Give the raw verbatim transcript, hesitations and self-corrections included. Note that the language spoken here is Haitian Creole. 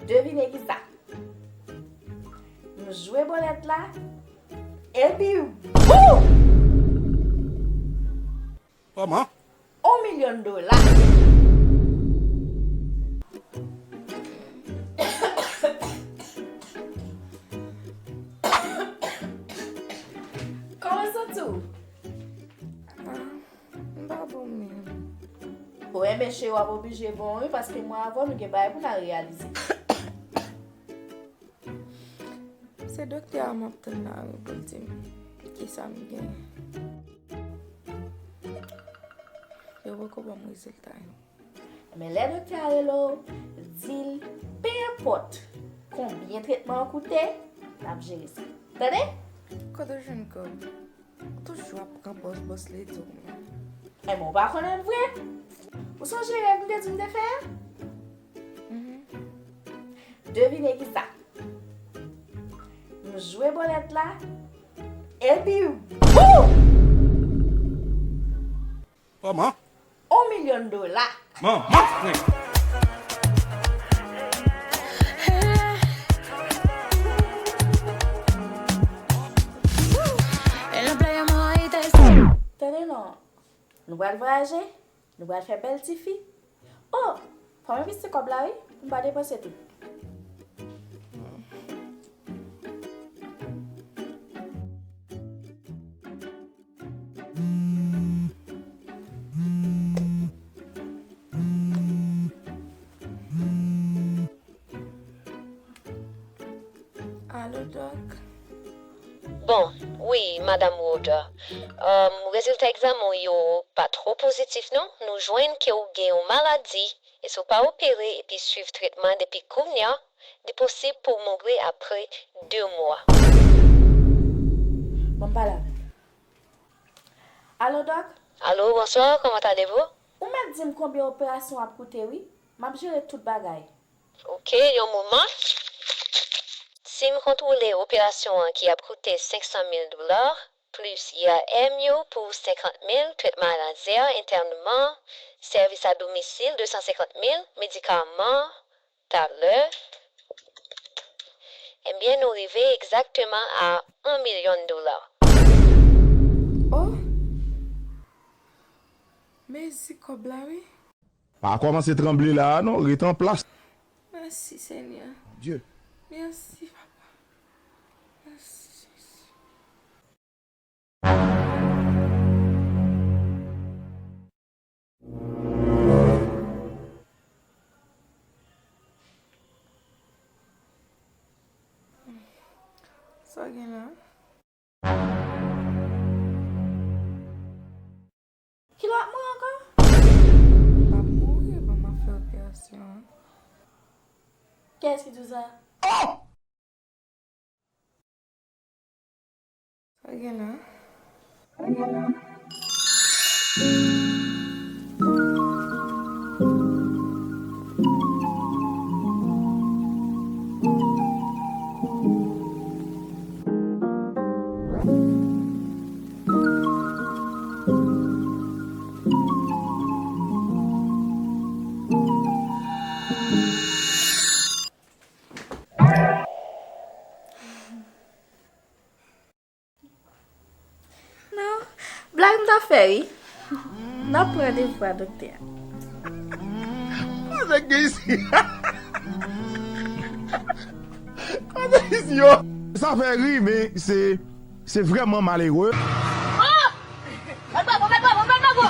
Devine kisa? M jwe bòlèt la, epi boum! Kòman? On milyon dola. Kòman w santi w? Ah, m pa bon menm. Bon, enben, cheri, w ap oblije bon wi, paske mwen avè w, nou gen bagay pou n al reyalize. Se doktè a m ap tann la wi pou l di m kisa m gen. Yo poko ban m rezilta yo. Men lè doktè a rele w, di l, pe enpòt konbyen tretman an koute, n ap jere sa. Tande? Kote w jwenn kòb? Ou toujou ap pran bòs, bòs ledi w menm. Enben, w pa konnen l vre? Ou sonje règ m te di w m te fè a? Mhm. Devine kisa? M jwe bòlèt la, epi boum! Kòman? On milyon dola. Manman frenk! Tande non, nou pral vwayaje, nou pral fè bèl ti fi. Oh, fò m envesti kòb la wi, pou m pa depanse tout. Alo, dòk? Bon, wi, Madanm Rhoda. Um, rezilta egzamen w yo pa twò pozitif, non. Nou jwenn ke w gen yon maladi, e si w pa opere epi swiv tretman depi kounye a, li posib pou w mouri apre de mwa. Bon, m pale avè l. Alo, dòk? Alo, bonswa, comment allez-vous? Ou mèt di m konbyen operasyon ap koute, wi. M ap jere tout bagay. Ok, yon moman. Si m kontwole operasyon an ki ap koute senk san mil dola, plis I R M yo pou senkant mil, tretman lazè, entènman, sèvis a domisil de san senkant mil, medikaman, talè, ebyen, nou rive egzakteman a yon milyon dola. Oh! Mezi kòb la, wi. Pa kòmanse tranble la a non, ret an plas. Mèsi, Senyè. Dye. Mèsi, Papa. Mèsi, Jezi. Sa gen la? Kilè w ap mouri ankò? M p ap mouri, bon, m ap fè operasyon an. Kiyès ki di w sa? Oh! Sa gen la? Non, blag m t ap fè, wi. N ap pran randevou a doktè a. Sa nèg gen isi? Sa nèg isi yo? Sa fè ri, men se, se vrèman malere. Oh! Mèt Bravo, Mèt Bravo, Mèt Bravo!